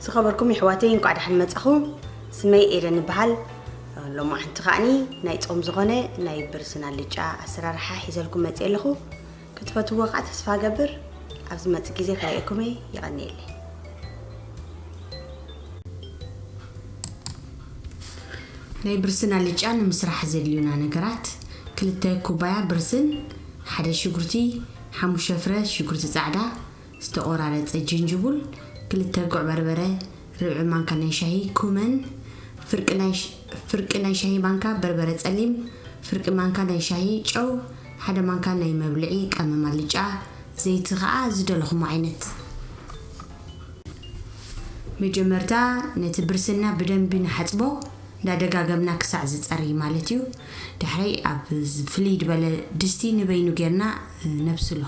ዝኸበርኩም የሕዋተይ፣ እንኳዕ ደሓን መጻኹም። ስመይ ኤደን ይበሃል። ሎማዓንቲ ከኣኒ ናይ ጾም ዝኾነ ናይ ብርስን ኣልጫ ኣሰራርሓ ሒዘልኩም መጽየ ኣለኹ። ክትፈትዎ ከኣ ተስፋ ገብር። ኣብ ዝመጽእ ግዜ ክርእየኩም እየ። የቐንየለይ። ናይ ብርስን ኣልጫ ንምስራሕ ዘድልዩና ነገራት፣ ክልተ ኩባያ ብርስን፣ ሓደ ሽጉርቲ፣ ሓሙሽተ ፍረ ሽጉርቲ ጻዕዳ፣ ዝተቖራረጸ ጅንጅቡል፣ ክልተ ጉዕ በርበረ፣ ርብዒ ማንካ ናይ ሻሂ ኩመን፣ ፍርቂ ናይ ሽ-፣ ፍርቂ ናይ ሻሂ ማንካ በርበረ ጸሊም፣ ፍርቂ ማንካ ናይ ሻሂ ጨው፣ ሓደ ማንካ ናይ መብልዒ ቀመም ኣልጫ፣ ዘይቲ ኸኣ ዝደለኹሞ ዓይነት። መጀመርታ ነቲ ብርስና ብደንቢ ንሓጽቦ፣ እንዳደጋገምና ክሳዕ ዝጸሪ ማለት እዩ። ዳሕራይ ኣብ ፍልይ ዝበለ ድስቲ ንበይኑ ጌርና ነብስሎ።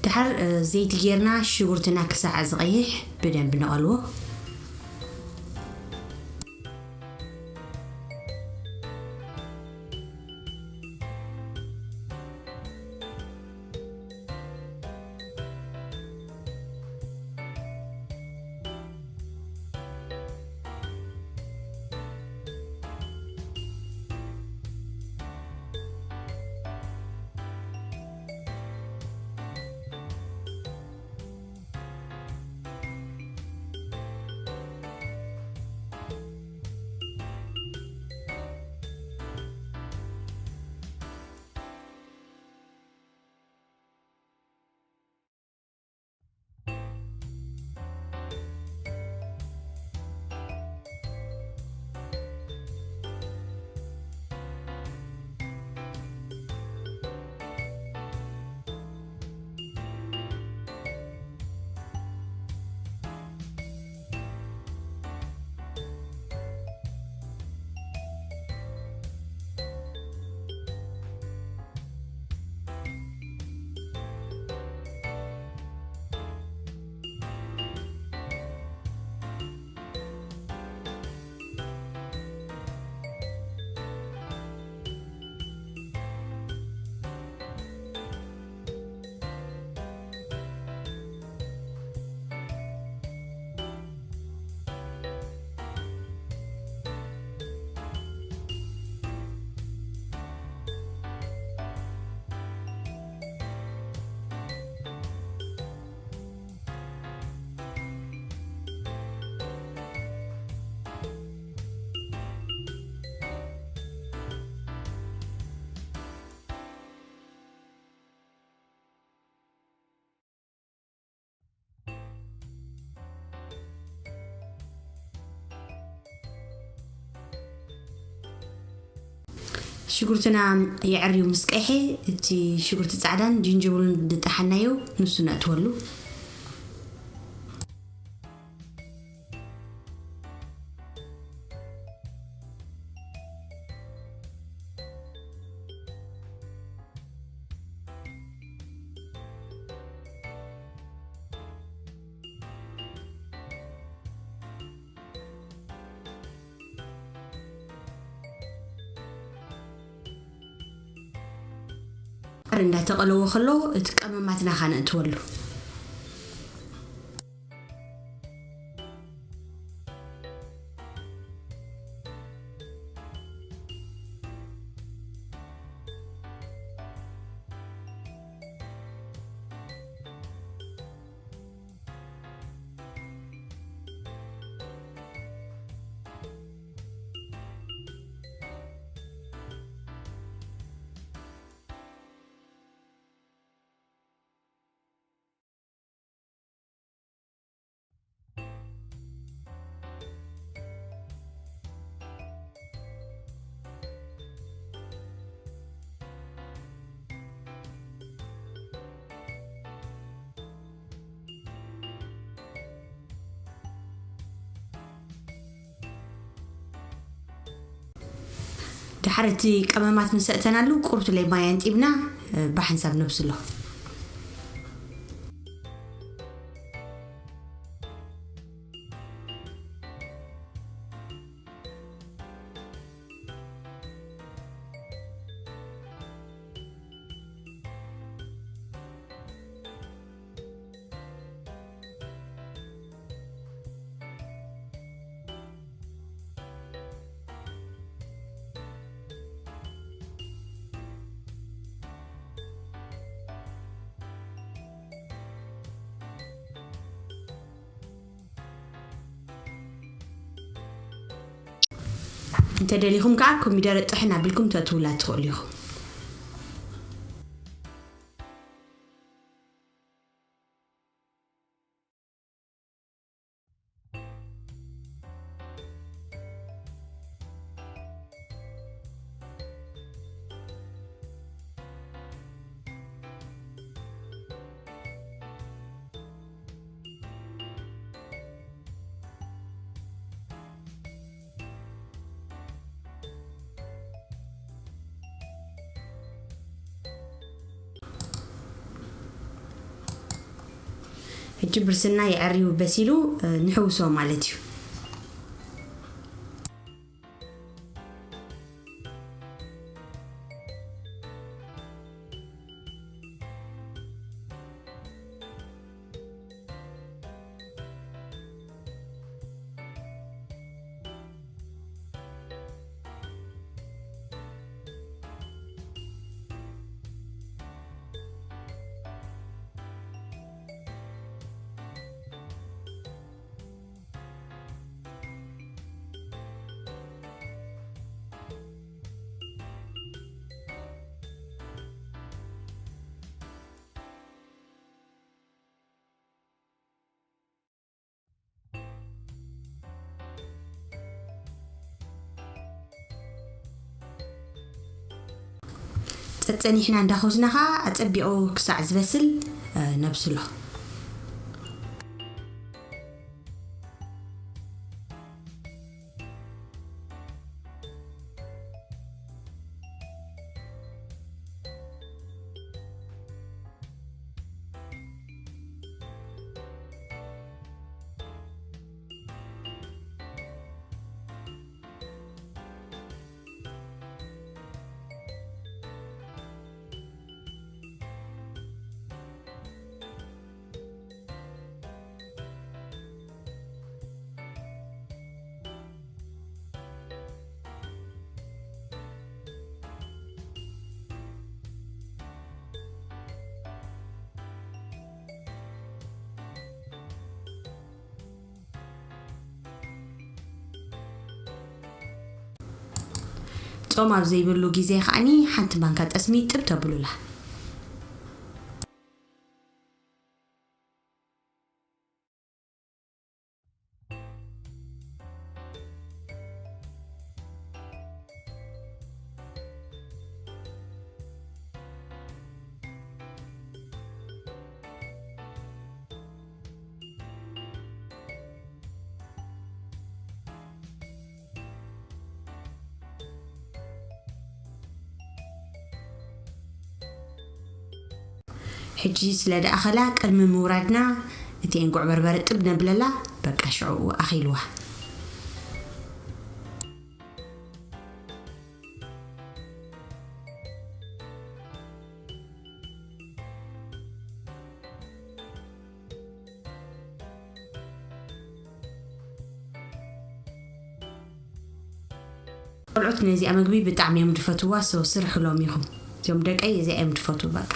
ድሓር፣ እ፣ ዘይቲ ጌርና ሽጉርትና ክሳዕ ዝቐይሕ ብደንብ ነቐልዎ። ሽጉርትና የዐርዩ ምስ ቀይሐ፣ እቲ ሽጉርቲ ጻዕዳን ጅንጅብሉን ዝጠሓናዮ ንሱ ነእትወሉ። እንዳተቐለወ ከሎ እቲ ቀመማትና ካነእትወሉ። ድሓር እቲ ቀመማት ምስ ኣእተናሉ ቁሩብ ለይ ማይ ኣንጢብና፣ እ፣ ብሓንሳብ ነብስሎ። እንተ ደሊኹም ከኣ ኮሚደረ ጥሕን ኣቢልኩም ተእትውላ ትኽእሉ ኢኹም። ሕጂ ብርስና የዐርዩ በሲሉ፣ እ፣ ንሕውሶ ማለት እዩ። ጸጸኒሕና እንዳኾስና ኸኣ ኣጸቢቑ ክሳዕ ዝበስል፣ እ፣ ነብስሎ። ጾም ኣብ ዘይብሉ ግዜ ከዓኒ ሓንቲ ማንካ ጠስሚ ጥብ ተብሉላ። ሕጂ ስለ ደኣኸላ ቅድሚ ምውራድና እቲ እንጉዕ በርበረ ጥብ ነብለላ፣ በቃ ሽዑ ኣኺልዋ። ቆልዑት ነዚኣ መግቢ ብጣዕሚ እዮም ዝፈትዋ፣ so ስርሕሎም ኢኹም። እዚኦም ደቀይ እዚኣ እዮም ዝፈትዉ በቃ።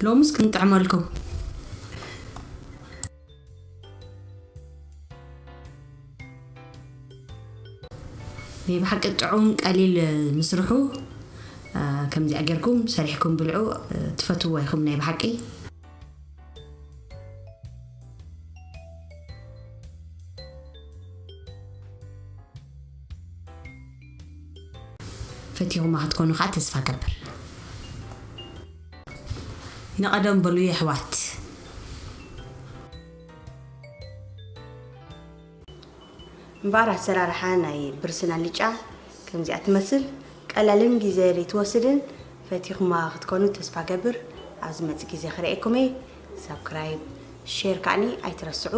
ሎምስ ክንጥዕመልኩም። ናይ ብሓቂ ጥዑም ቀሊል ምስርሑ፣ እ፣ ከምዚኣ ጌርኩም ሰሪሕኩም ብልዑ፣ እ፣ ትፈትዎ ኢኹም ናይ ብሓቂ። ፈቲኹማ ክትኮኑ ከዓ ተስፋ ገብር። ንቐደም በሉ የሕዋት። እምበኣር ኣሰራርሓ ናይ ብርስን ኣልጫ ከምዚኣ ትመስል፣ ቀላልን ግዜ ዘይትወስድን፣ ፈቲኹማ ክትኮኑ ተስፋ ገብር። ኣብ ዝመጽእ ግዜ ክርእየኩም እየ። ሳብስክራይብ፣ ሼር ከዓኒ ኣይትረስዑ።